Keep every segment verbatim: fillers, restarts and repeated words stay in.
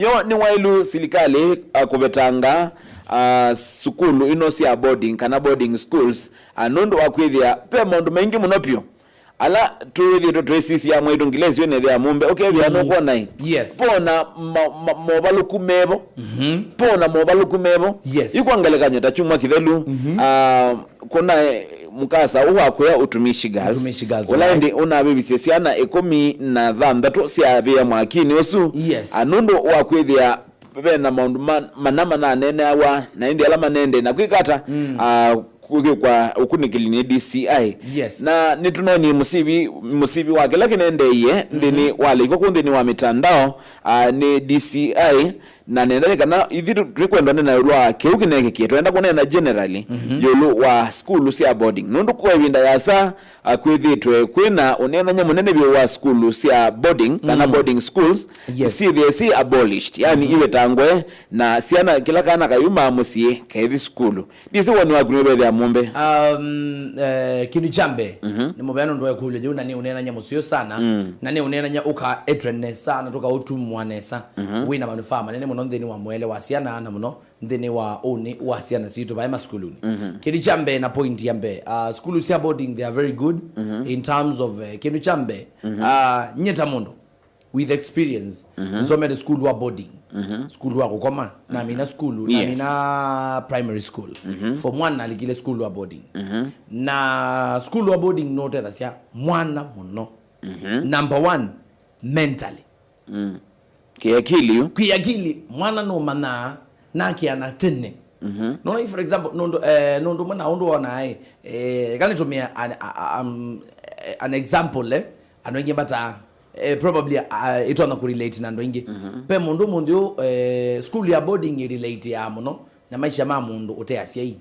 Yo nĩ waĩlu silikalĩ, ah, kũvetanga, ah, sukulu ino sya boarding kana boarding schools, ah, nũndũ wa kwĩthĩa ve maũndũ maingĩ mũno vyũ ala twĩthĩĩtwe twĩsisya mwaitũ Ngilesi wĩ nethe ya mũmbe, ũkethĩa nũkwona ĩ. Yes. Pona ma- ma- movalũku mevo. Pona movalũku mevo. Yes. Yu kwa ngelekany'o ta kyumwa kĩthelu, ah, kuna, eh, mũkasa ũũ wa kũya Utumishi Girls. Utumishi Girls, ũla right. Ĩndĩ ũnavĩvisye syana ĩkũmi na thanthatũ syavĩa mwakinĩ ũsu. Yes. Ah, nũndũ wa kwĩthĩa ve na maũndũ ma- mana mananeeneawa, na ĩndĩ ala manende na kwĩka ata, ah, kwĩkwa ũkunĩkĩli nĩ D C I. Yes. Na nĩtũnonie mũsivi, mũsivi wa kĩla kĩnendeie nthĩnĩ wa lĩkwa kũu nthĩnĩ wa mĩtandao, ah, nĩ D C I, na nenda nĩ kana ithi tũ- tũikwenda ũneena ĩũlũ wa kĩu kĩneekĩkie, twenda kũneena generally ĩũlũ wa sukulu sya boarding, nũndũ kwa ĩvinda yasa, ah, kwĩthĩtwe kwĩna ũneenany'a mũnene vyũ wa sukulu sya boarding kana boarding schools. Yes. Syĩthĩe syĩ abolished, yani ivetangwe, na syana, kĩla kana kayumaa mũsyĩ kaithi sukulu. Ndĩsĩ woni waku nĩwĩvethĩa mũmbe. Um, eh, kĩndũ kya mbee, nĩ mũvea nũndũ wa ĩkũlyo yĩu, na nĩ ũneenany'a mũseo sana, na nĩ ũneenany'a ũkaetwe nesa na tũkaũtumwa nesa. Wĩ na manufaa manene mũno nthĩnĩ wa mũele wa syana na mũno nthĩnĩ wa ũnĩ wa syana sitũ vaĩ masukulunĩ. Kĩndũ kya mbee na point ya mbee, uh, sukulu sya boarding, they are very good in terms of, uh, kĩndũ kya mbee, uh, nyie ta mũndũ with experience, nisomete sukulu wa boarding, sukulu wa kũkoma, namina sukulu, namina primary school. Form one nalikile sukulu wa boarding. Na sukulu wa boarding nũtethasya mwana mũno. Number one, mentally. Kĩakili yu. Kĩakili, mwana nũmanyaa na akĩana tene. Nona, for example, nũndũ, eh, nũndũ ũmwe na ũndũ wonaa, eh, eh, eka nĩtũmĩe an, a- a- um, eh, an example, eh, andũ aingĩ mataa, eh, probably, ah, ĩtonya kũrelate na andũ aingĩ. Pe mũndũ ũmũnthĩ ũũ, eh, sukulu ya boarding ĩrelate ya mũno na maisha ma mũndũ ũte asyai.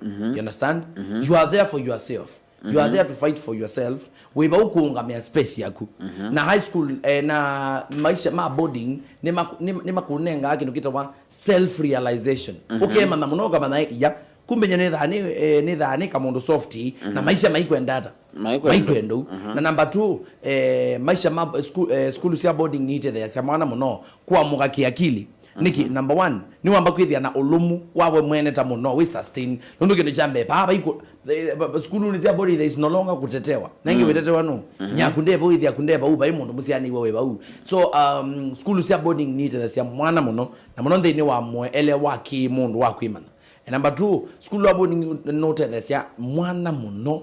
You understand? You are there for yourself. You are there to fight for yourself. Wĩ vau kũũngamĩa space yaku. Na high school, eh, na maisha ma boarding nĩ maku- nĩ- nĩ makũnengaa kĩndũ kĩtawa self realization. Ũkemanya mũno, ũkamanya, "Ĩ, iya, kumbe nye nĩthaa nĩ, eh, nĩthaa nĩ kamũndũ soft, na maisha maikwenda ata? Maikwenda. Maikwenda ũu." Na number two, eh, maisha ma sku- eh, sukulu sya boarding nitetheeasya mwana mũno kũamũka kĩakili. Nĩkĩ? Number one, nĩwamba kwĩthĩa na ũlũmu wa we mwene ta mũno, wĩ sustain. Nũndũ kĩndũ kya mbee, paa vaikũ- eh, ba- ba- sukulunĩ sya boarding, there is no longer kũtetewa. Na ĩngĩ wĩtetewa nũ? Nyaku nde vau, ĩthĩaku nde vau, vai mũndũ mũsyaanĩw'e wĩ vau. So, um, sukulu sya boarding nitetheeasya mwana mũno, na mũno nthĩnĩ wa mũele wa kĩ-mũndũ wa kwĩmanya. And number two, sukulu wa boarding nũtetheeasya mwana mũno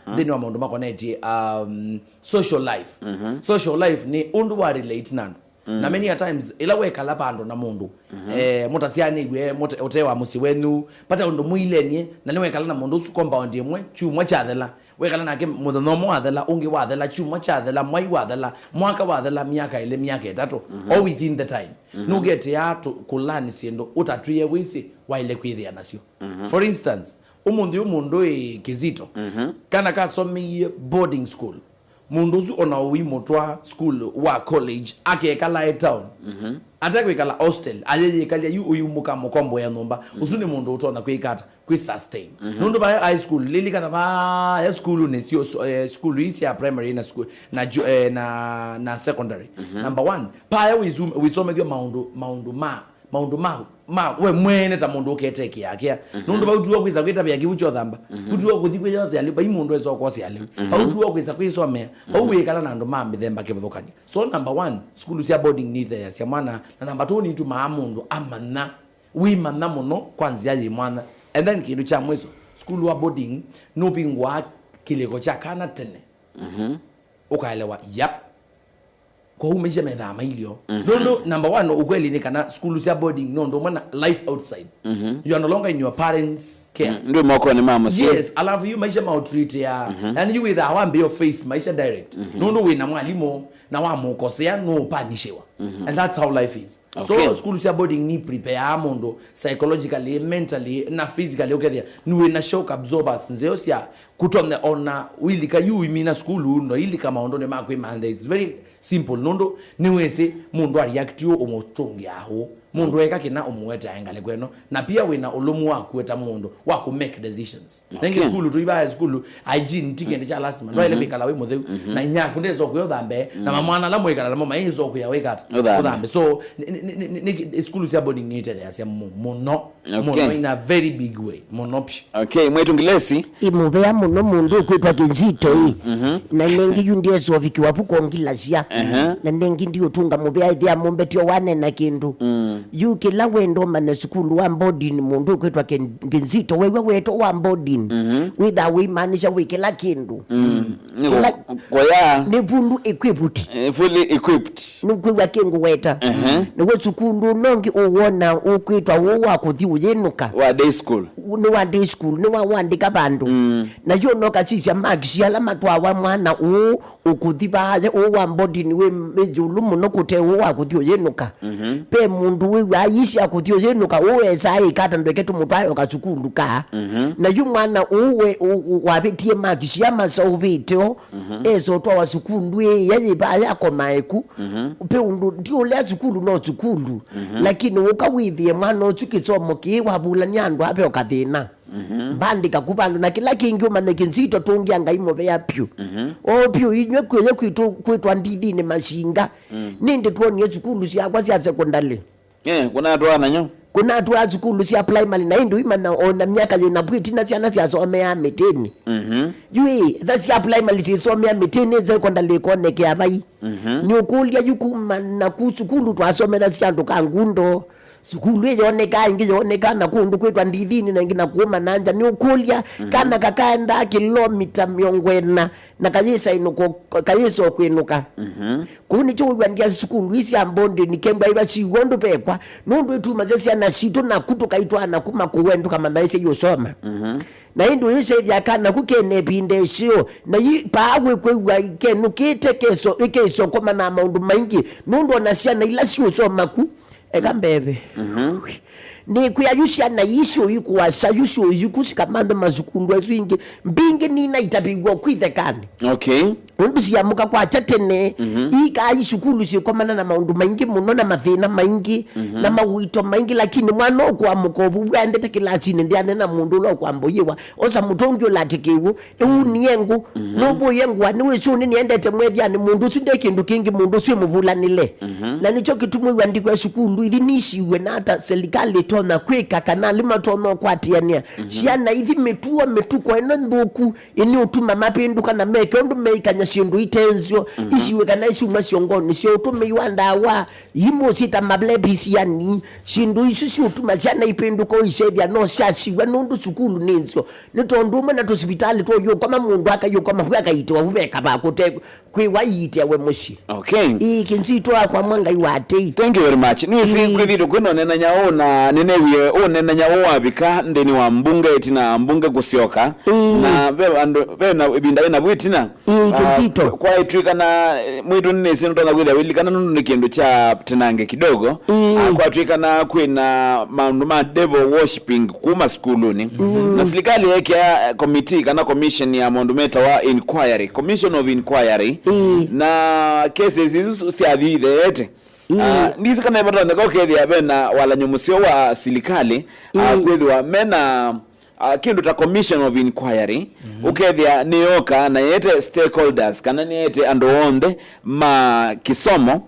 nthĩnĩ wa maũndũ makonetye, um, social life. Social life nĩ ũndũ wa relate na andũ. Na many a times, ĩla wekala vandũ na mũndũ, eh, mũtasyaanĩw'e, mũte- ũte wa mũsyĩ wenyu, vata ũndũ mũilenie, na nĩwekala na mũndũ ũsu compound ĩmwe, kyumwa kyathela, wekala nake mũthenya ũmwe wathela, ũngĩ wathela, kyumwa kyathela, mwai wathela, mwaka wathela, myaka ĩlĩ, myaka ĩtatũ, all within the time. Nũgeteaa tũ- kũlearn syĩndũ ũtatwĩe wĩsĩ waĩle kwĩthĩa nasyo. For instance, ũmũnthĩ ũmũndũ ĩ Kĩsito, kana kasomeie boarding school, mũndũ ũsu ona ũimũtwaa school wa college, akekala e town, atekwĩkala hostel, ayeyĩkalya yu ũimũka mũkomboea nyũmba, ũsu nĩ mũndũ ũtonya kwĩka ata? Kwĩ sustain. Nũndũ vaya high school, lilikana vaya school nĩ sio- so- eh, school ii sya primary na school, na ju- eh, na, na secondary. Number one, vaya wĩsum- wĩsomethw'a maũndũ, maũndũ ma maũndũ ma, ma we mwene ta mũndũ ũketekea kĩa. Nũndũ vau tiwa kwĩsa kwĩtavĩa kĩw'ũ kyothamba. Vau tiwa kũthi kwĩyosa alĩ, vai mũndũ esa ũkosa alĩ. Vau tiwa kwĩsa kwĩsomea. Vau wĩkala na andũ ma mĩthemba kĩvathũkany'o. So number one, sukulu sya boarding nitetheeasya mwana, na number two nitumaa mũndũ amanya, wĩmanya mũno kwa nzĩa yĩ mwanya. And then kĩndũ kya mwiso, sukulu wa boarding nũvingũaa kĩlĩko kya kana tene. Ũkaelewa, yap, kwoou maisha methaa mailyo. Nũndũ number one, ukweli nĩ kana sukulu sya boarding nĩ ũndũ ũmwe na life outside. You are no longer in your parents' care. Ndwĩ mokonĩ ma mũsyĩ. Yes, alafu yu maisha maũtreatia, yani yu wĩthaa wambĩĩa face maisha direct. Nũndũ wĩ na mwalimũ, na wamũkosea, nũũpanishiwa. And that's how life is. So sukulu sya boarding ni prepareaa mũndũ psychologically, mentally, na physically, ũkethĩa nĩ wĩ na shock absorbers nzeo sya kũtonya ona ũilika yu imina sukulu, no ilika maũndũnĩ ma kwĩmantha. It's very simple, nũndũ nĩwĩsĩ mũndũ areact ũũ, ũmũtũngĩaa ũũ, mũndũ eka kĩna, ũmũetea ngalĩko ĩno, na pia wĩna ũlũmu wa kũeta mũndũ wa kũ make decisions. Na ingĩ sukulu tũivaa sukulu, hygiene ti kĩndũ kya lasima, ndwaĩle kwĩkala wĩ mũtheu, na inyaku ndĩsokũya ũthambe, na mamwana ala mwĩkala namo maĩsokũya wĩkata. Ũthambe. Ũthambe. So, nĩ, nĩ, nĩ, nĩ, nĩ, sukulu sya boarding nĩitetheeasya mu-, mũno. Okay. Mũno in a very big way. Mũno pyu. Okay, mwĩtu Ngilesi. Imũvea mũno mũndũ ũkwĩtwa Kĩnzito ĩ. Na nengi yu ndiesũvikiwa vu kongilasya. Na nengi ndiũtũnga mũvea ĩthĩa mũmbetio wanena kĩndũ. Yu kĩla wenda ũmanya sukulu wa boarding mũndũ ũkwĩtwa Kĩ-, Kĩnzito wew'a wetwa wa boarding. Wĩthaa wĩimaanisha wĩ kĩla kĩndũ. Nĩ kũ-, kũya. Nĩ fully equipped. Eh, fully equipped. Nũkwĩw'a kĩngũweta. Nĩw'o sukulu ũnongi ũwona ũkwĩtwa ũũ wa kũthi ũyĩnũka. Wa day school. Nĩ wa day school, nĩ wa wandĩka vandũ. Na yu no kasisya marks ala matwawa mwana ũũ ũkũthi vaaya, ũũ wa boarding wĩ, wĩ ĩũlũ mũno kũte ũũ wa kũthi ũyĩnũka. Ve mũndũ wĩw'aa ii sya kũthi ũyĩnũka, ũũ esaa ĩkata ndweke tũmũtwae o kasukulu kaa. Na yu mwana ũũ we, ũ-, ũ-, wavĩtie marks ya masaũvĩte o, esa ũtwawa sukulu ĩĩa yĩ vaa yakomae ku. Ve ũndũ ndiũlea sukulu no sukulu. Lakini ũka wĩthĩe mwana ũsu kĩsomo kĩĩ wavulany'a andũ ave o kathĩna. Mbandĩka ku vandũ na kĩla kĩngĩ ũmanye Kĩnzito tũngĩa Ngai mũvea pyũ. O pyũ inyw'ĩ kwĩyĩ kwitũ kwĩtwa ndithinĩ masinga. Nĩndĩ twonie sukulu syakwa sya sekondalĩ. Eh, kũnatwaa nanyo. Kũnatwaa sukulu sya primary na ĩndĩ ũimanya o na myaka yĩna vu ĩtina syana syasomeaa mĩtĩnĩ. Yu ĩ, tha sya primary syĩsomea mĩtĩnĩ, sekondalĩ ĩkonekea vai? Nĩũkũlya yu kuma naku sukulu twasomethasya andũ ka ngundo. Sukulu ĩyonekaa, ĩngĩ yonekaa na kũndũ kwĩtwa ndithinĩ, na ĩngĩ na kũũma na nja. Nĩũkũlya, kana kakaendaa kĩlomita mĩongo ĩna na kayĩsa ĩnũko, kayĩsa o kwĩnũka. Kũu nĩkyo wĩw'a ndia sukulu ii sya mbondĩnĩ kembwa iva siw'o ũndũ vekwa, nũndũ itumasya syana sitũ naku tũkaitwaa naku makũwe ndũkamanya ĩsya iũsoma. Na ĩndĩ ũyĩsethya kana ku kena ĩvinda ĩseo, na yi paa wĩkwĩw'a kenũkĩte keso, ĩkĩsokomana maũndũ maingĩ, nũndũ ona syana ila siũsoma ku, eka mbeve. Nĩkwĩa yu syana ii syũi kũasa, yu syũi ku sikamanthe masukulu asu ingĩ, mbingĩ nina itavĩw'a kwithekanĩ. Okay. Nũndũ siamũka kwakya tene, ikaa isukulu syĩkomana na maũndũ maingĩ mũno na mathĩna maingĩ, na mawĩto maingĩ, lakini mwana ũkũamũka ũvu wendete kĩlasinĩ, ndĩane na mũndũ ũla ũkwamba ũyĩwa, osa mũtũngi ũlatĩkĩw'ũ, ĩu nie ngũ, nũvũie ngũa, nĩwĩsũnĩ nĩendete mwethyanĩ, mũndũ ũsu nde kĩndũ kĩngĩ, mũndũ ũsu ĩmũvulanĩle. Na nĩkyo kĩtumi wĩw'a ndikwĩa sukulu ithi nisiw'e na ata silikalĩ ĩtonya kwĩka kana alimũ matonya ũkwatĩanĩa syana ithi mĩtuo mĩtuko ĩno nthũku. Ĩnĩ ũtuma mapĩndũka na meke ũndũ meĩkany'a syĩndũ ite nzeo, isiw'e kana isiuma syongonĩ sya ũtũmĩi wa ndawa, imũ syĩta mablepisiani, syĩndũ isu siũtuma syana ipĩndũka ũisethya no syasiw'a nũndũ sukulu nĩ nzeo. Nĩ tondũ ũmwe na tũsivitalĩ twa ũyũkoma mũndũ akayũkoma vu akaitĩwa vu vekavaa kũte kwĩwa iitĩawe mũsyĩ. Okay. Ii, Kĩnzito wakwa mwa Ngai wa tei. Thank you very much. Nĩwĩsĩ kwĩthĩtwe kwĩna ũnenanya ũũ na nĩnewie ũnenanya ũũ wavika nthĩnĩ wa mbunge ĩtina mbunge kũsyoka. Na ve andũ, ve na ĩvinda yĩna vu ĩtina. Ii, ah, Kĩnzito. Kwaĩtw'ĩkana, eh, mwĩtũ nĩnĩsĩ nũtonya kwĩthĩa wĩlikana nũndũ nĩ kĩndũ kya tenange kidogo. Ah, kwatw'ĩkana kwĩna maũndũ ma devil worshipping kuma sukulunĩ. Na silikalĩ yekea, eh, committee kana commission ya maũndũ metawa inquiry, commission of inquiry. Na cases isu syathithĩĩte. Ah, ndisi kana ĩvatonyeka ũkethĩa vena walany'o mũseo wa silikalĩ, ah, kwĩthĩwa mena, ah, kĩndũ ta commission of inquiry, ũkethĩa nĩyoka na yete stakeholders kana nĩyete andũ onthe ma kĩsomo.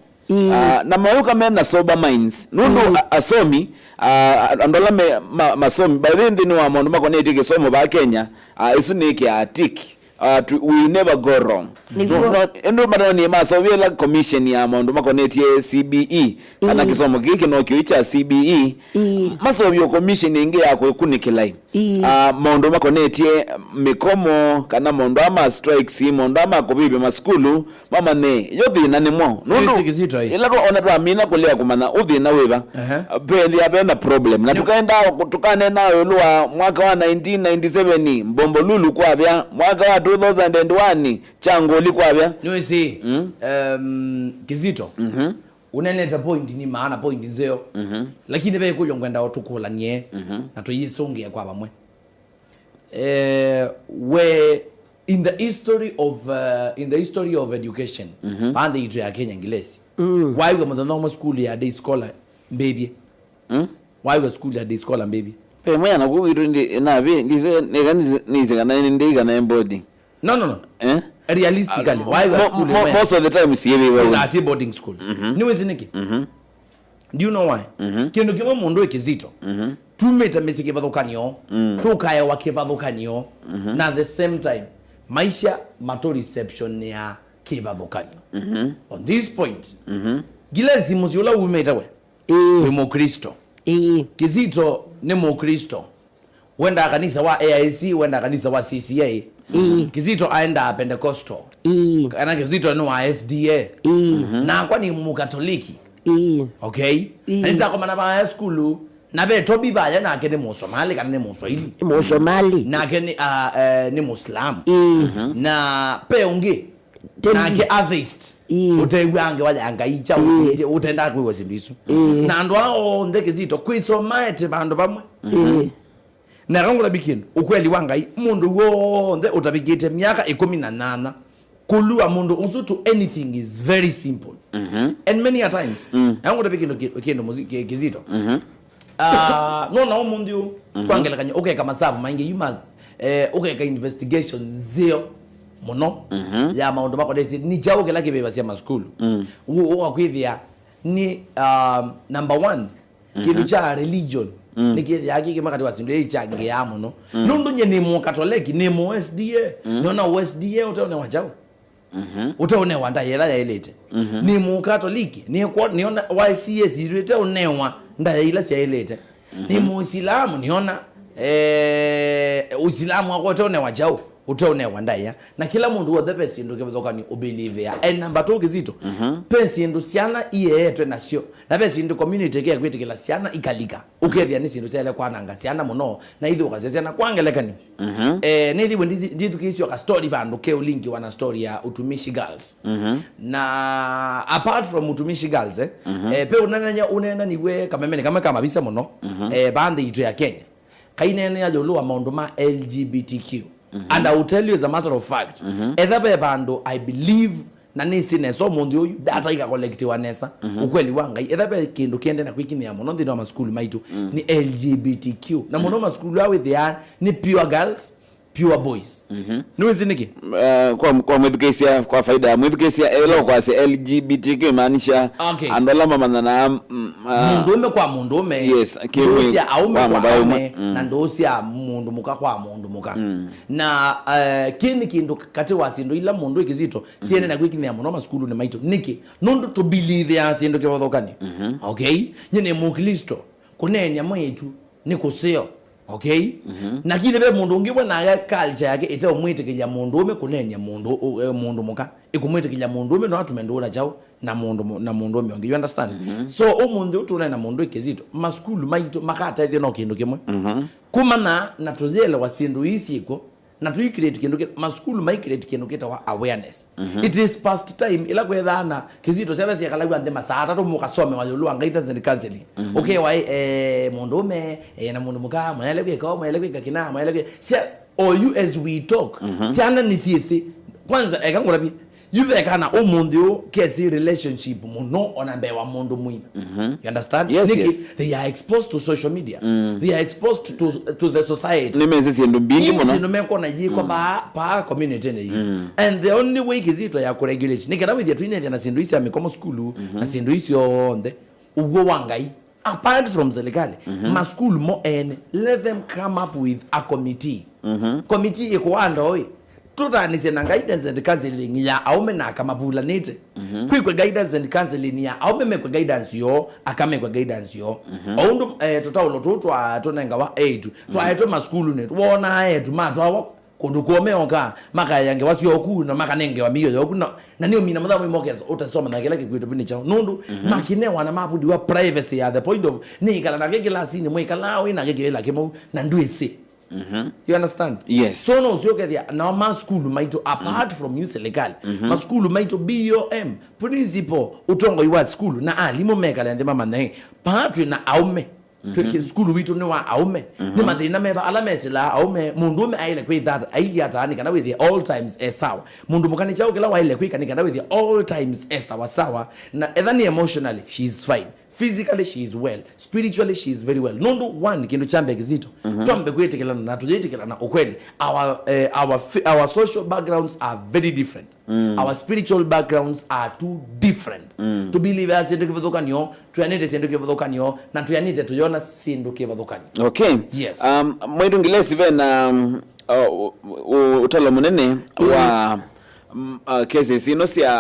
Ah, na mayũka mena sober minds nũndũ a- asomi, ah, andũ ala me ma- masomi by the way nthĩnĩ wa maũndũ makonetye kĩsomo vaa Kenya, ah, ĩsu nĩkĩaa tick. Uh, tu- we never go wrong. Nĩw'o. No, no, ĩndĩ matanonie maseũvye ĩla commission ya maũndũ makonetye C B E kana kĩsomo kĩĩ kĩno kĩu kya C B E. Maseũvye commission ĩngĩ ya kwĩkunĩkĩla ĩ. Uh, maũndũ makonetye mĩkomo kana maũndũ aa ma strikes, maũndũ aa ma kũvĩvya masukulu, mamanye yo thĩna nĩmo. Nũndũ ĩla twa- ona twamina kũlea kũmanya ũthĩna wĩva, ehe, ve- ya vena problem. Na tũkaenda tũkanena ĩũlũ wa mwaka wa nineteen ninety-seven, Bombolulu kwavya, mwaka wa two thousand and one, Changoli kwavya. Nĩwĩsĩ, mm, um, Kizito, mhm, ũnenete point nĩ maana, point nzeo. Mhm. Lakini ve ĩkũlyo ngwenda ũtũkũlanie, mhm, na tũyĩsũngĩe kwa vamwe. Eh, we, in the history of, uh, in the history of education, mhm, vaa nthĩ itũ ya Kenya, Ngilesi, mm, waiwe mũthenya ũmwe sukulu ya day scholar mbĩvye? Mm? Waiwe sukulu ya day scholar mbĩvye? Pe mwana kũ witũ ndi navi ndise neka nise kana ndi kana boarding. No, no, no. Eh? Realistically, why were school mo- most of the time siĩvĩwa. School asi boarding schools. Nĩ wĩsĩ nĩkĩ? Do you know why? Kĩndũ kĩmwe mũndũ ĩ Kizito. Tumĩte mĩsyĩ kĩvathũkanyo, tũkaewa kĩvathũkanyo, na at the same time maisha matũ reception ya kĩvathũkanyo. On this point, Gilesi, mũsyĩ ũla umĩte we, ĩĩ, wĩ Mũkristo. Ĩĩ. Kizito nĩ Mũkristo. Wendaa kanisa wa A I C, wendaa kanisa wa C C A. Ĩĩ. Kizito aendaa Pentecostal. Ĩĩ. Kana Kizito nĩ wa S D A. Ĩĩ. Nakwa nĩ Mũkatoliki. Ĩĩ. Okay? Ĩĩ. Na nĩtakomana vaya sukulu, na ve Tobi vaya, nake nĩ Mũsomali kana nĩ Mũswahili. Mũsomali. Nake nĩ, ah, eh, nĩ Mũislamu. Ĩĩ. Na ve ũngĩ, Tell nake me. Atheist. Ĩĩ. Ũtew'aa ngewa ya Ngai kyaũ, ĩĩ, ũtendaa kwĩw'a syĩndũ isu. Ĩĩ. Na andũ aa onthe Kizito kwĩsomaete vandũ vamwe. Ĩĩ. Na kangũla bikini, ũkweli wa Ngai, mũndũ w'onthe ũtavikĩte myaka ĩkũmi na nyanya, kũlua mũndũ ũsu to anything is very simple. And many a times, na kangũla bikini kĩndũ mũzi- kĩ- Kizito. Ah, nona ũmũnthĩ ũũ, kwa ngelekany'o, ũkeka masavu maingĩ, you must, eh, ũkeka investigation nzeo mũno ya maũndũ makonetye nĩ kyaũ kĩla kĩvĩvasya masukulu. Ũkakwĩthĩa nĩ, um, number one, kĩndũ kya religion nĩkĩthĩaa kĩ kĩmwe katĩ wa syĩndũ ila ikyangĩaa mũno. Nũndũ nyie nĩ Mũkatoleki, nĩ Mũ S D A, nona Ũ S D A ũteũnewa kyaũ. Ũteũnewa ndaĩa ĩla yaĩlĩte. Nĩ Mũkatoliki, nĩkw'o nĩona Y C A syĩtw'ĩte ũnewa ndaĩa ila syaĩlĩte. Nĩ Mũisilamu, nĩona, eh, Ũisilamu wakwa ũteũnewa kyaũ, ũteũnewa ndaĩa. Na kĩla mũndũ w'onthe ve syĩndũ kĩvathũkanyo ũbelieveaa. And number two, Kizito, ve syĩndũ syana iyeetwe nasyo, na ve syĩndũ community ĩkea kwĩtĩkĩla syana ikalika. Ũkethĩa nĩ syĩndũ syaĩle kwananga syana mũno, na ithũkasya syana. Kwa ngelekany'o, eh, nĩthĩwe ndithi- ndithukĩĩsye o ka story vandũ ke ũlingiwa na story ya Utumishi Girls. Na apart from Utumishi Girls, eh, eh, ve ũneenany'a ũneenaniw'e kamemeni kamwe ka mavisa mũno, eh, vaa nthĩ itũ ya Kenya. Kaineenea ĩũlũ wa maũndũ ma L G B T Q. And I will tell you as a matter of fact, etha ve vandũ I believe na nĩsĩ nesa ũmũnthĩ ũyũ data ikakolektiwa nesa, ũkweli wa Ngai, etha ve kĩndũ kĩendee na kwĩkinyĩa mũno nthĩnĩ wa masukulu maitũ, nĩ L G B T Q. Na mũno masukulu aa wĩthĩaa nĩ pure girls, pure boys. Nĩwĩsĩ nĩkĩ? Eh, kwa, kwa mwĩthukĩĩsya, kwa faida ya mwĩthukĩĩsya, ĩla ũkwasya L G B T Q imaanisha, okay, andũ ala mamanyanaa, mm, ah, mũndũũme kwa mũndũũme, yes, ndũũ kĩmwĩ- sya aũme kwa kwa mũvaĩ ũmwe, aũme, na ndũũ sya mũndũ mũka kwa mũndũ mũka. Na, eh, kĩĩ nĩ kĩndũ katĩ wa syĩndũ ila mũndũ ĩ Kizito siene na kwĩkinyĩa mũno masukulunĩ maitũ. Nĩkĩ? Nũndũ tũbilivĩaa syĩndũ kĩvathũkanyo. Okay? Nyie nĩ Mũklĩsto, kũneeny'a mwĩĩtu nĩ kũseo. Okay? Lakini ve mũndũ ũngĩ we nake culture yake ĩteũmwĩtĩkĩlya mũndũũme kũneeny'a mũndũ, ũ- eh, mũndũ mũka. Ĩkũmwĩtĩkĩlya mũndũũme no atume ndũũ na kyaũ na mũndũ mũ- na mũndũũme ũngĩ. You understand? So, ũmũnthĩ ũũ tũneena mũndũ ĩ Kizito, masukulu maitũ makatethya no kĩndũ kĩmwe. Kũmanya na tũyĩelewa syĩndũ ii syĩkw'o, na tũi create kĩndũ kĩ- masukulu mai create kĩndũ kĩtawa awareness. It is past time ĩla kwethaa na Kizito syana syekalaw'a nthĩ masaa atatũ mũkasomewa ĩũlũ wa guidance and counseling. Ũkewa, eh, mũndũũme, eh, na mũndũ mũka, mwaĩle kwĩka ũũ, mwaĩle kwĩka kĩna, mwaĩle kwĩka. Sya- or you as we talk, syana nĩsyĩsĩ. Kwanza, eka ngũlavye, yu ve kana ũmũnthĩ ũũ kesĩ relationship mũno ona mbee wa mũndũ mũima. You understand? Yes, nĩkĩ? Yes. They are exposed to social media. They are exposed to, to the society. Nĩmesĩ syĩndũ mbingĩ mũno. Syĩndũ mekwona yĩkwa paa, paa community-nĩ yitũ. And the only way Kizito ya kũregulate nĩ kana wĩthĩa tũinethĩa na syĩndũ ii sya mĩkomo sukulu na syĩndũ ii syonthe. Ũw'o wa Ngai. Apart from serikali, masukulu mo ene, let them come up with a committee. Committee ĩkũwa ndoi, tũtaanĩsye na guidance and counseling ya aũme na aka mavulanĩte. Kwĩkwe guidance and counseling ya aũme, mekwe guidance yoo, aka mekwe guidance yoo. O ũndũ, eh, tũtaũlo tũũ twa- tũnengawa eĩtu, twaetwe masukulunĩ, woonaa eĩtu matwawa kũndũ kwoo meoka, makaea ngewa syoo ku, na makanengewa mĩio yoo ku, na, na nĩ ũmina mũthenya mũima ũkesa ũtasoma na kĩla kĩkwĩtwe vu nĩ kyaũ. Nũndũ makĩnewa na mavundiwa privacy ya the point of, nĩĩkala nake kĩlasinĩ, mwĩkalaa wĩ nake kĩvĩla kĩmwe, na ndwĩsĩ. You understand? Yes. So, no ũsyo ũkethĩa, nao ma sukulu maitũ, apart from you serikali, masukulu maitũ, B O M, principal, ũtongoi wa sukulu, na alimũ mekale nthĩ mamanye, paa twĩ na aũme. Twĩ ki- sukulu witũ nĩ wa aũme. Nĩ mathĩna meva ala mesĩlaa aũme? Mũndũũme aĩle kwĩtha ata, ailyĩ ata nĩ kana wĩthĩe all times e sawa? Mũndũ mũka nĩ kyaũ kĩla waĩle kwĩka nĩ kana wĩthĩe all times e sawa sawa? Na etha nĩ emotionally, she is fine. Physically she is well, spiritually she is very well. Nũndũ one, kĩndũ kya mbee kĩsito, twambe kwĩtĩkĩlana na tũyĩtĩkĩlana ũkweli. Our, eh, our, fi- our social backgrounds are very different. Our spiritual backgrounds are too different. Tũbelieve syĩndũ kĩvathũkanyo, twĩanĩte syĩndũ kĩvathũkanyo, na twĩanĩte tũyona syĩndũ kĩvathũkanyo. Okay. Yes. Um, Mwaitu Ngilesi ve na, um, uh, u- u- ũtalo mũnene wa, mm, uh, cases ino sya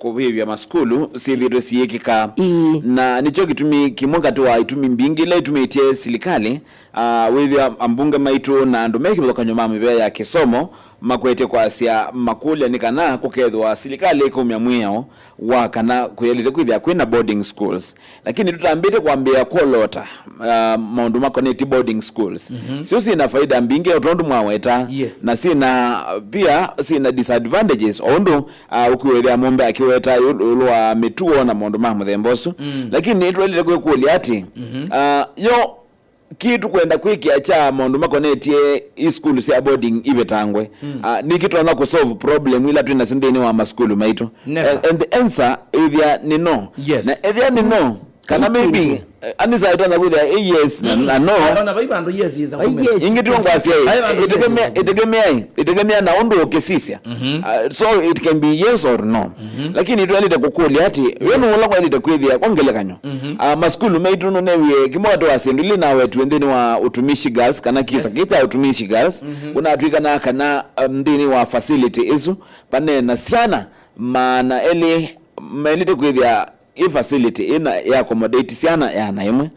kũvĩvya masukulu syĩthĩtwe siyĩkĩka. Ii. Na nĩkyo kĩtumi kĩmwe katĩ wa itumi mbingĩ ila itumĩtye silikalĩ, uh, wĩthĩa ambunge maitũ na andũ me kĩvathũkanyo ma mĩvĩa ya kĩsomo makwete kwasya makũlya nĩ kana kũkethĩwa silikalĩ ĩkaumya mwĩao wa kana kũyaĩlĩte kwĩthĩa kwĩna boarding schools. Lakini tũtambĩte kwambĩĩa kwolota, uh, maũndũ makonetye boarding schools. Syo syĩna faida mbingĩ o tondũ mwaweta, yes, na syĩna, pia syĩna disadvantages, o ũndũ, uh, ũkwĩwethĩa mũmbe akĩweta ĩũlũ wa mĩtuo na maũndũ ma mũthemba ũsu. Lakini nĩtwaĩlĩte kwĩkũlya atĩ, uh, yo kĩĩ tũkwenda kwĩkĩa kya maũndũ makonetye i sukulu sya boarding ivetangwe? Ah, nĩkĩ tũtonya kũsolve problem ila twĩ nasyo nthĩnĩ wa masukulu maitũ? Never. And, and the answer ĩthĩa nĩ no. Yes. Na ĩthĩa nĩ no, kana maybe, eh, anisa ĩtonya kwĩthĩa ĩ yes na, na no. Ona vai vandũ yes yĩsa kumĩla. Yes. Ingĩ tiyo ngwasya ĩ, ĩtegemea, ĩtegemea ĩ, ĩtegemea na ũndũ ũkĩsisya. Ah, so it can be yes or no. Lakini twaĩlĩte kũkũlya atĩ, we nũũ ũla kwaĩlĩte kwĩthĩa kwa ngelekany'o? Ah, masukulu maitũ nũnewie kĩmwe katĩ wa syĩndũ ila inawetiwe nthĩnĩ wa Utumishi Girls, kana kĩsa kĩĩ kya Utumishi Girls, kũnatw'ĩkana kana, um, nthĩnĩ wa facility ĩsu, vaneena syana maana elĩ maĩlĩte kwĩthĩa ĩ facility ĩna ya accommodate syana ĩana ĩmwe.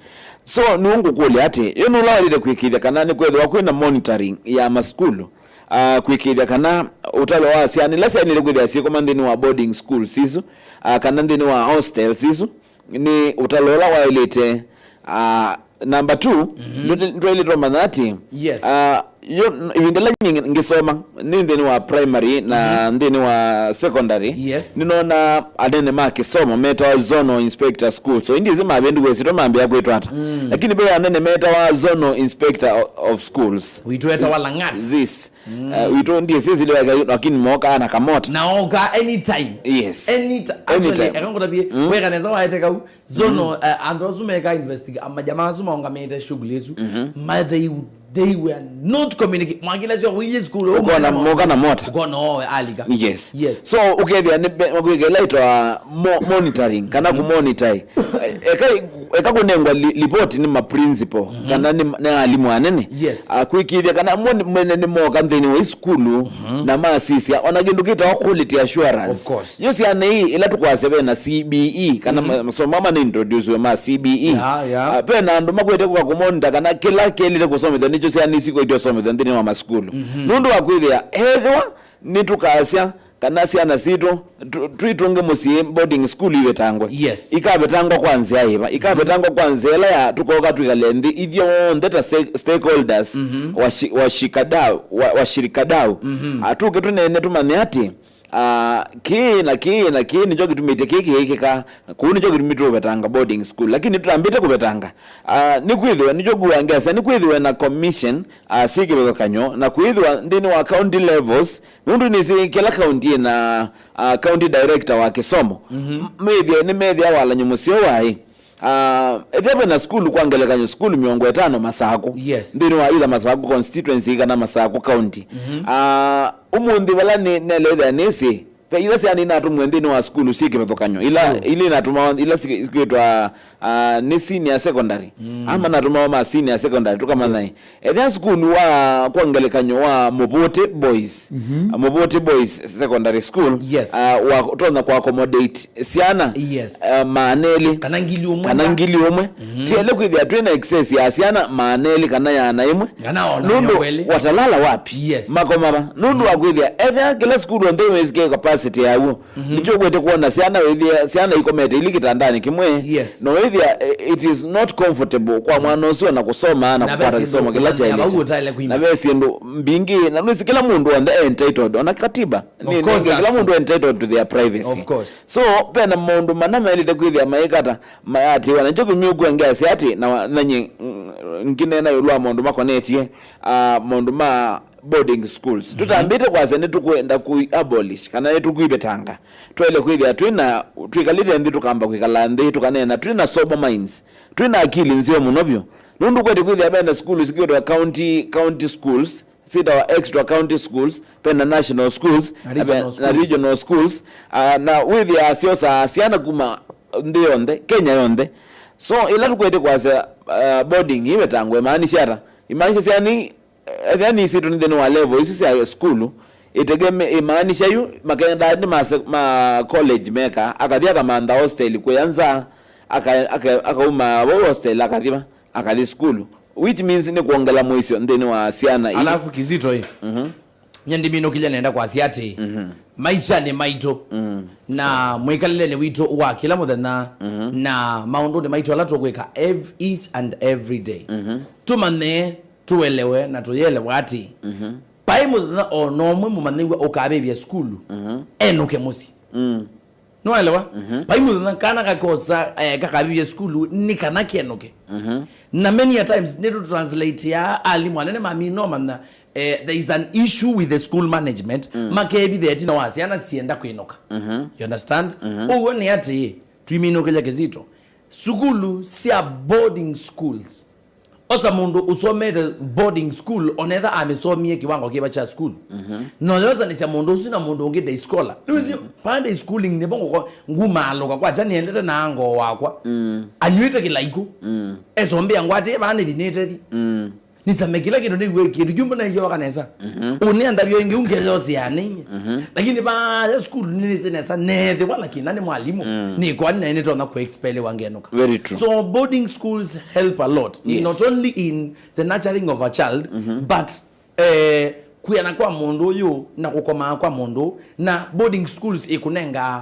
So, nĩw'o ngũkũlya atĩ, yo nũla waĩlĩte kwĩkĩĩthya kana nĩkwethĩwa kwĩna monitoring ya masukulu, ah, kwĩkĩĩthya kana ũtalo wa syana ila syaĩlĩte kwĩthĩa syĩkoma nthĩnĩ wa boarding schools isu, ah, kana nthĩnĩ wa hostels isu, nĩ ũtalo ũla waĩlĩte. Ah, number two, nĩtwaĩlĩte ũmanya atĩ, yes, ah, yo, ĩvinda ĩla nyingĩ ngĩsoma, nĩ nthĩnĩ wa primary na nthĩnĩ wa secondary, yes, nĩnona anene ma kĩsomo metawa zonal inspector school. So, indi ĩsĩ mavĩndũka ĩsyĩtwa mambĩa kwĩtwa ata. Lakini ve anene metawa zonal inspector o- of schools. Witũ etawa Lang'ats. This. Uh, witũ ndiĩsĩ siliweka, lakini mokaa na kamota. Na oka anytime. Yes. Anytime. Actually, anytime. Eka ngũtavye, weka nesa waete kau. Zono, eh, andũ asu meka investigate, majamaa asu maũngamĩte shughuli isu. Ma, they, they were not communicate. Mwakila sio wĩlye school, ũkona moka na mota. Ũkona owe alika. Yes. Yes. So, ũkethĩa nĩ be- makwĩkĩla ĩtwa mo- monitoring, kana kũmonitor. Eh, eka, eka kũnengwa li- report nĩ ma principal, kana nĩ, nĩ alimũ anene. Yes. Ah, kwĩkĩĩthya kana mo- mene nĩ moka nthĩnĩ wa isukulu, na masisya ona kĩndũ kĩtawa quality assurance. Of course. Yo syana ii ila tũkwasya ve na C B E, kana ma- masomo ama nĩ introduce ma C B E. Yeah, yeah. Ah, ve na andũ makwete kũka kũmonita kana kĩla kĩlĩte kũsomethwa nĩkyo syana isu ikoĩtye ũsomethwa nthĩnĩ wa masukulu. Nũndũ wa kwĩthĩa ethĩwa nĩtũkasya kana syana sitũ tu- twĩtũnge mũsyĩ boarding school ivetangwe. Yes. Ikavetangwa kwa nzĩa yĩva? Ikavetangwa kwa nzĩa ĩla ya tũkoka twĩkale nthĩ ithyonthe ta sta- stakeholders wa shi- wa shikadau, wa, wa shirikadau. Ah, tũke tũneene tũmanye atĩ, ah, kĩĩ na kĩĩ na kĩĩ nĩkyo kĩtumĩte kĩĩ kĩĩkĩka, kũu nĩkyo kĩtumi tũvetanga boarding school, lakini tũtambĩte kũvetanga. Ah, nĩkwĩthĩwa, nĩkyo kuwa ngeasya, nĩkwĩthĩwe na commission, ah, syĩ kĩvathũkany'o, na kwĩthĩwa nthĩnĩ wa county levels, nũndũ nĩsĩ kĩla county ĩna, ah, county director wa kĩsomo. M- methĩa, nĩmethĩa walany'o mũseo waĩ. Ah, ethĩa vena sukulu kwa ngelekany'o, sukulu mĩongo ĩtano Masakũ. Yes. Nthĩnĩ wa either Masakũ constituency kana Masakũ county. Ah, ũmũnthĩ vala nĩ- nelethĩa nĩsĩ, ve ila syana inatũmwe nthĩnĩ wa sukulu syĩ kĩvathũkany'o, ila, ila inatũmawa, ila si- sikwĩtwa, ah, nĩ senior secondary. Ama natũmawa ma senior secondary, tũkamanya. Yes. Ethĩa sukulu wa, kwa ngelekany'o, wa Mũvũtĩ Boys, Mũvũtĩ Boys Secondary School, yes, ah, wa tonya kwa accommodate syana, yes, ah, maana elĩ kana ngili ũmwe, kana ngili ũmwe. Tiele kwĩthĩa twĩ na excess ya syana maana elĩ kana yana ĩmwe. Kana ona nũndũ mĩongo ĩlĩ. Watalala wapi? Yes. Makoma va? Nũndũ wa kwĩthĩa ethĩa kĩla sukulu onthe wĩsĩkĩe capacity yaw'o. Nĩkyo ũkwete kwona syana wĩthĩa syana ikomete ili kĩtandanĩ kĩmwe. Yes. No wĩthĩa, eh, it is not comfortable kwa mwana ũsu ona kũsoma na kũkwata kĩsomo kĩla kyaĩlĩte. Na ve syĩndũ mbingĩ, na nĩsĩ kĩla mũndũ onthe e entitled, ona katiba. Of course, kĩla mũndũ e entitled to their privacy. Of course. So, vena maũndũ mana maĩlĩte kwĩthĩa maĩkata mayatĩwa, na nĩkyo kĩtumi ũkwĩa ngeasya atĩ, na wa- na nyie, mm, ngĩneena ĩũlũ wa maũndũ makonetye, ah, maũndũ ma boarding schools. Tũtambĩte kwasya nĩtũkwenda kũ abolish kana nĩtũkwĩvetanga. Twaĩle kwĩthĩa twĩna, twĩkalĩte nthĩ, tũkamba kwĩkala nthĩ, tũkaneena twĩna sober minds, twĩna akili nzeo mũno vyũ. Nũndũ kwete kwĩthĩa vena sukulu sikwĩtwa county, county schools, sitawa extra county schools, vena national schools, na regional schools. Ah, na wĩthĩa syosaa syana kuma nthĩ yonthe, Kenya yonthe. So ĩla tũkwete kwasya, ah, boarding ĩvetangwe, imaanisha ata? Imaanisha syana ethĩa nĩsĩtwe nĩ nthĩnĩ wa level isu sya sukulu, ĩtegeme ĩmaanisha yu makendaa nĩ ma, ma college meka, akathi akamantha hostel kũya nza, aka, aka, akauma vau hostel akathi va, akathi sukulu, which means nĩ kwongela mũisyo nthĩnĩ wa syana ii. Alafu Kizito ĩ, mhm, nye ndiminũkĩlya nenda kwasya atĩ, mhm, maisha nĩ maitũ, mm, na mwĩkalĩlenĩ witũ wa kĩla mũthenya, mhm, na maũndũnĩ maitũ ala tũkwĩka ev-, each and every day, mhm, tũmanye, tũelewe na tũyelewa atĩ, mhm, vai mũthenya o na ũmwe mũmanyĩw'a ũkavĩvya sukulu, mhm, enũke mũsyĩ. Mm. Nĩwaelewa? Mhm. Vai mũthenya kana kakosa, eh, kakavĩvya sukulu nĩ kana kĩenũke. Mhm. Na many a times nĩtũtranslateaa alimũ anene ma mĩnoo manya, eh, there is an issue with the school management, mm, makevitha ĩtina wa syana sienda kwĩnũka. Mhm. You understand? Mhm. Ũw'o nĩ atĩ, twiminũkĩlya Kizito, sukulu sya boarding schools, osa mũndũ ũsomete boarding school, onetha amĩsomie kĩwango kĩva kya sukulu, mhm, noyosanĩsya mũndũ ũsu na mũndũ ũngĩ day scholar. Nĩwĩsĩ, mhm, pa day schooling nĩvo ngũko ngumaalũka kwakya nĩendete na ngoo wakwa, mm, anyw'ĩte kĩlaikũ, mm, esombea ngwatĩ vaa nĩthi nĩtethi. Mm. Nisame kĩla kĩndũ nĩw'e kĩndũ kĩu mbona ĩyoka nesa. Mhm. Ũnĩandavyo ĩngĩ ũngeyosea nĩie. Mhm. Lakini vaya sukulu nĩnĩsĩ nesa nethĩwa lakini na nĩ mwalimũ. Mm. Nĩkoani naĩ nĩtonya kũexpeliwa ngenũka. Very true. So boarding schools help a lot. Yes. Not only in the nurturing of a child, mhm, but, eh, kwĩana kwa mũndũ ũyũ na kũkomaa kwa mũndũ na boarding schools ĩkũnengaa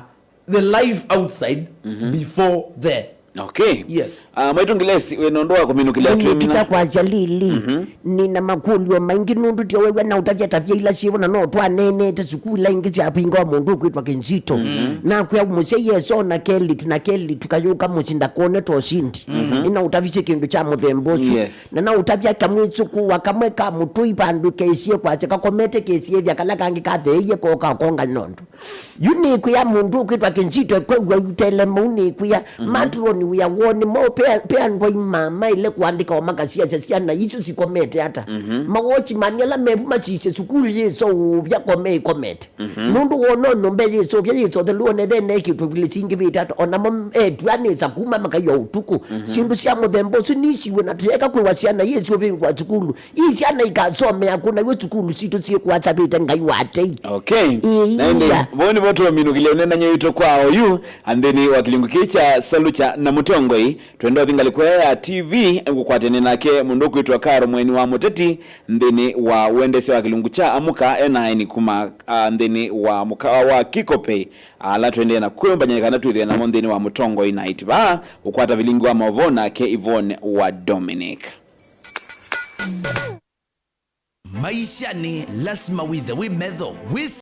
the life outside, mhm, before there. Okay. Yes. Ah, Maitu Ngilesi, wĩ na ũndũ wa kũminũkĩlya twĩmina? Nĩkĩta kwasya lili, mhm, nĩna makũlyo maingĩ nũndũ ndiowew'a na ũtavya tavya ila syĩvo na no twaneenete sukulu ila ingĩ syapingawa mũndũ ũkwĩtwa Kĩnzito. Mhm. Nakwĩa mũsyai esoo na kelĩtu na kelĩtu kayũka mũsyĩ ndakone ta ũsindi. Mhm. Nĩnaũtavisye kĩndũ kya mũthemba ũsu. Yes. Na naũtavya kamwĩsũkũwa kamwe ka mũtũi vandũ kesie kwasya kakomete kĩsiĩthya kala kangĩ katheeie kooka konga nondũ. Yu nĩkwĩa mũndũ ũkwĩtwa Kĩnzito ekwew'a ũtelema ũu nĩkwĩa, mhm, matroni wĩa woni mo pe, pe andũ aima maĩle kũandĩka o makasiasya syana isu sikomete ata. Mhm. Mawochi mani ala mevu masisye sukulu yĩseũvya kome ĩkomete. Mhm. Nũndũ wona o nyũmba yĩseũvya yĩsothelu onethene kĩtũvili singĩvĩte ata, onamo etua nĩsa kuma makaiwa ũtukũ. Mhm. Syĩndũ sya mũthemba ũsu nisiwe na tũyeka kwĩwa syana yĩseũvĩngwa sukulu. Ii syana ikasomea kũ, naw'o sukulu sitũ syĩkũasavĩte Ngai wa tei. Okay. Ĩia. Na ĩndĩ, vau nĩvo tũminũkĩlya ũneenany'a witũ kwa oyu, a nthĩnĩ wa kĩlungu kĩĩ kya Salukya na Mũtongoi. Twenda ũthi ngalĩko ĩya ya T V, ngũkwatene nake mũndũ ũkwĩtwa Karo Mweni wa Mũteti, nthĩnĩ wa wendesya wa kĩlungu kya Amũka, ena aeni kuma, a, nthĩnĩ wa mũkawa wa Kikopey, ala tũendee na kwĩũmbany'a kana twĩthĩwe namo nthĩnĩ wa Mũtongoi Night. Vaa ũkwata vilingi wa maũvoo nake Yvonne wa Dominic. Maisha nĩ lasima wĩthe wĩ metho, wĩ